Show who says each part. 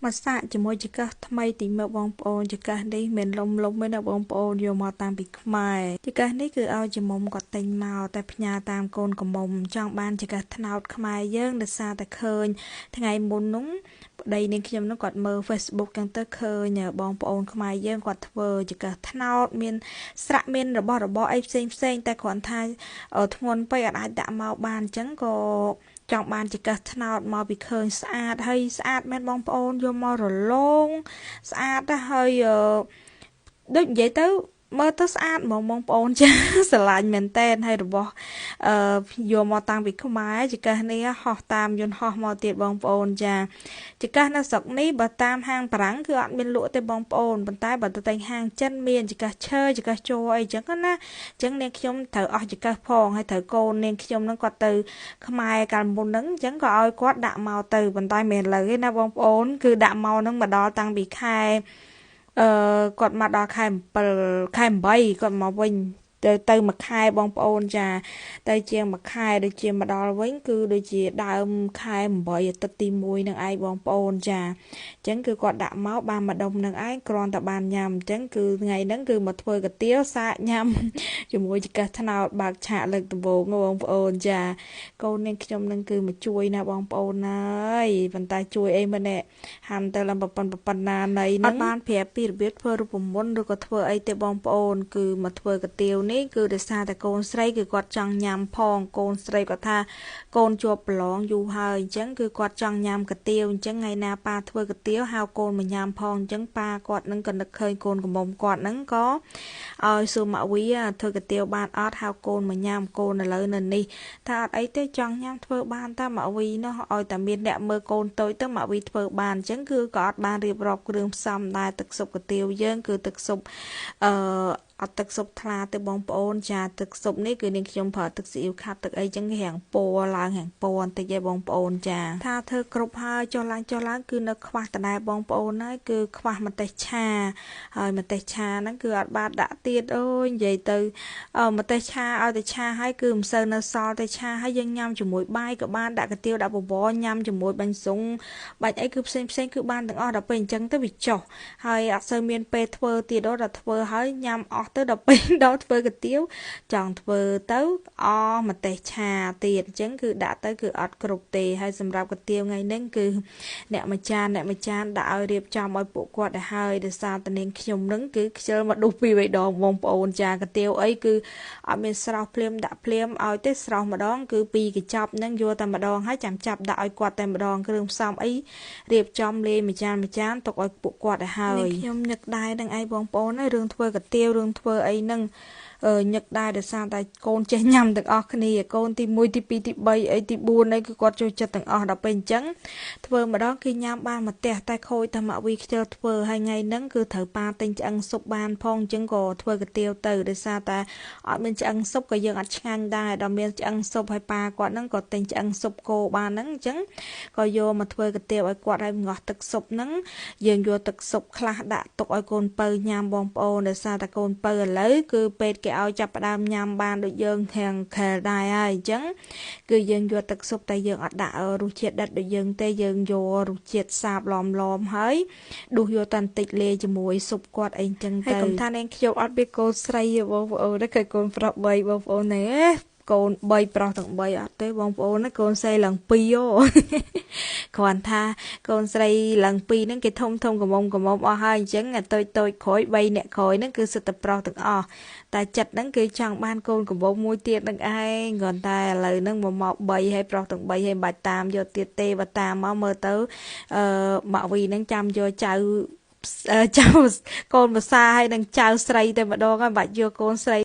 Speaker 1: មកសាកជាមួយចង្កឹះថ្មីទីមើលបងប្អូនចង្កឹះនេះមិនលំលំទេណាបងប្អូនយកមកតាំងពីខ្មែរចង្កឹះនេះគឺឲ្យជាមុំគាត់ទិញមកតែផ្ញើតាមកូនកំមុំចង់បានចង្កឹះត្នោតខ្មែរយើងដោយសារតែឃើញថ្ងៃមុននោះប្តីនាងខ្ញុំនោះគាត់មើល Facebook ចឹងទៅឃើញបងប្អូនខ្មែរយើងគាត់ធ្វើចង្កឹះត្នោតមានស្រាក់មានរបស់របរអីផ្សេងផ្សេងតែគ្រាន់ថាធ្ងន់ពេកអត់អាចដាក់មកបានអញ្ចឹងក៏ចង់បានចង្កឹះត្នោតមកពីឃើញស្អាតហើយស្អាតមែនបងប្អូនយកមករលោងស្អាតហើយដូចនិយាយទៅមើលទៅស្អាតហ្មងបងប្អូនចាស្រឡាញ់មែនតែនហើយរបស់អឺយកមកតាំងពីខ្មែរចង្កឹះនេះហោះតាមយន្តហោះមកទៀតបងប្អូនចាចង្កឹះនៅស្រុកនេះបើតាមហាងបារាំងគឺអត់មានលក់ទេបងប្អូនប៉ុន្តែបើទៅតែហាងចិនមានចង្កឹះឈើចង្កឹះជ័រអីចឹងណាអញ្ចឹងនាងខ្ញុំត្រូវអស់ចង្កឹះផងហើយត្រូវកូននាងខ្ញុំនឹងគាត់ទៅខ្មែរកាលមុនហ្នឹងអញ្ចឹងក៏ឲ្យគាត់ដាក់មកទៅប៉ុន្តែមិនមែនលើទេណាបងប្អូនគឺដាក់មកហ្នឹងមកដល់តាំងពីខែគាត់មកដល់ខែ7ខែ8គាត់មកវិញទៅមួយខែបងប្អូនចាទៅជាងមួយខែដូចជាមកដល់វិញគឺដូចជាដើមខែ8អាទិត្យទី1នឹងឯងបងប្អូនចាអញ្ចឹងគឺគាត់ដាក់មកបានម្ដុំនឹងឯងគ្រាន់តែបានញ៉ាំអញ្ចឹងគឺថ្ងៃហ្នឹងគឺមកធ្វើកាទៀវសាកញ៉ាំជាមួយចង្កឹះត្នោតបើកឆាកលើកដំបូងបងប្អូនចាកូននាងខ្ញុំនឹងគឺមកជួយណាបងប្អូនហើយប៉ុន្តែជួយអីមិននេះហាន់ទៅឡើងប៉ុណ្ណាណីហ្នឹងអត់បានប្រាប់ពីរបៀបធ្វើរូបមន្តឬក៏ធ្វើអីទេបងប្អូនគឺមកធ្វើកាទៀវនេះគឺដោយសារតែកូនស្រីគឺគាត់ចង់ញ៉ាំផងកូនស្រីគាត់ថាកូនជាប់ប្រឡងយូរហើយអញ្ចឹងគឺគាត់ចង់ញ៉ាំកាទៀវអញ្ចឹងថ្ងៃណាប៉ាធ្វើកាទៀវហៅកូនមកញ៉ាំផងអញ្ចឹងប៉ាគាត់នឹងក៏នឹកឃើញកូនកំមុំគាត់នឹងក៏ឲ្យសួរម៉ាក់វីធ្វើកាទៀវបានអត់ហៅកូនមកញ៉ាំកូនឥឡូវនៅនេះថាអត់អីទេចង់ញ៉ាំធ្វើបានតាម៉ាក់វីនោះឲ្យតែមានអ្នកមើលកូនតូចទៅម៉ាក់វីធ្វើបានអញ្ចឹងគឺក៏អត់បានរៀបរាប់គ្រឿងផ្សំដែរទឹកស៊ុបកាទៀវយើងគឺទឹកស៊ុបអឺអត់ទឹកស៊ុបថ្លាទេបងប្អូនចាទឹកស៊ុបនេះគឺនាងខ្ញុំប្រើទឹកស៊ីអ៊ីវខាប់ទឹកអីចឹងរាងពណ៌ឡើងរាងពណ៌បន្តិចឯងបងប្អូនចាថាធ្វើគ្រប់ហើយចុះឡើងចុះឡើងគឺនៅខ្វះដដែលបងប្អូនហើយគឺខ្វះម្ទេសឆាហើយម្ទេសឆាហ្នឹងគឺអត់បានដាក់ទៀតអូយនិយាយទៅម្ទេសឆាឲ្យតែឆាហើយគឺមិនសូវនៅសល់តែឆាហើយយើងញ៉ាំជាមួយបាយក៏បានដាក់កាទៀវដាក់បបរញ៉ាំជាមួយបាញ់ស៊ុងបាច់អីគឺផ្សេងផ្សេងគឺបានទាំងអស់ដល់ពេលអញ្ចឹងទៅវាចុះហើយអត់សូវមានពេលធ្វើទៀតដល់ធ្វើហើយញ៉ាំអស់ទៅដល់ពេលដល់ធ្វើកាទៀវចង់ធ្វើទៅអស់ម្ទេសឆាទៀតអញ្ចឹងគឺដាក់ទៅគឺអត់គ្រប់ទេហើយសម្រាប់កាទៀវថ្ងៃនេះគឺអ្នកមួយចានអ្នកមួយចានដាក់ឲ្យរៀបចំឲ្យពួកគាត់ទៅហើយដោយសារតនាងខ្ញុំនឹងគឺខ្ជិលមកដុះពីរបីដងបងប្អូនចាកាទៀវអីគឺអត់មានស្រោះភ្លាមដាក់ភ្លាមឲ្យទេស្រោះម្ដងគឺពីរកញ្ចប់នឹងយកតែម្ដងហើយចាំចាប់ដាក់ឲ្យគាត់តែម្ដងគ្រឿងផ្សំអីរៀបចំលាយមួយចានមួយចានទុកឲ្យពួកគាត់ទៅហើយខ្ញុំញឹកដែរនឹងឯងបងប្អូនហើយរឿងធ្វើកាទៀវរឿងធ្វើអីនឹងញឹកដែរដោយសារតែកូនចេះញ៉ាំទាំងអស់គ្នាកូនទី1ទី2ទី3អីទី4អីគឺគាត់ចូលចិត្តទាំងអស់ដល់ពេលអញ្ចឹងធ្វើម្ដងគឺញ៉ាំបានមួយផ្ទះតែខូចតែម៉ាក់វីខ្ជិលធ្វើហើយថ្ងៃហ្នឹងគឺត្រូវប៉ាទិញឆ្អឹងស៊ុបបានផងអញ្ចឹងក៏ធ្វើកាទៀវទៅដោយសារតែអត់មានឆ្អឹងស៊ុបក៏យើងអត់ឆ្ងាញ់ដែរដល់មានឆ្អឹងស៊ុបហើយប៉ាគាត់ហ្នឹងក៏ទិញឆ្អឹងស៊ុបគោបានហ្នឹងអញ្ចឹងក៏យកមកធ្វើកាទៀវឲ្យគាត់ឲ្យងាស់ទឹកស៊ុបហ្នឹងយើងយកទឹកស៊ុបខ្លះដាក់ទុកឲ្យកូនពៅញ៉ាំបងប្អូនដោយសារតែកូនពៅឥឡូវគឺពេទ្យគេឲ្យចាប់ផ្ដើមញ៉ាំបានដូចយើងខាងខែលដែរហើយអញ្ចឹងគឺយើងយកទឹកស៊ុបតែយើងអត់ដាក់រសជាតិដិតដូចយើងទេយើងយករសជាតិសាបឡមឡមហើយដួសយកតែបន្តិចលាយជាមួយស៊ុបគាត់អីអញ្ចឹងទៅហើយកុំថានាងខ្ញុំអត់មានកូនស្រីទេបងប្អូនឃើញកូនប្រុស3បងប្អូនណែកូន3ប្រុសទាំង3អត់ទេបងប្អូនណាកូនស្រីឡើង2អូគ្រាន់ថាកូនស្រីឡើង2ហ្នឹងគេធំធំកំមុំកំមុំអស់ហើយអញ្ចឹងតូចតូចក្រោយ3អ្នកក្រោយហ្នឹងគឺសិតតែប្រុសទាំងអស់តែចិត្តហ្នឹងគឺចង់បានកូនកំមុំមួយទៀតនឹងឯងគ្រាន់តែឥឡូវហ្នឹងមក3ហើយប្រុសទាំង3ហើយមិនបាច់តាមយកទៀតទេបើតាមមកមើលទៅអឺម៉ាក់វីហ្នឹងចាំយកចៅចៅកូនភាសាហើយនឹងចៅស្រីតែម្ដងហើយមិនបាច់យកកូនស្រី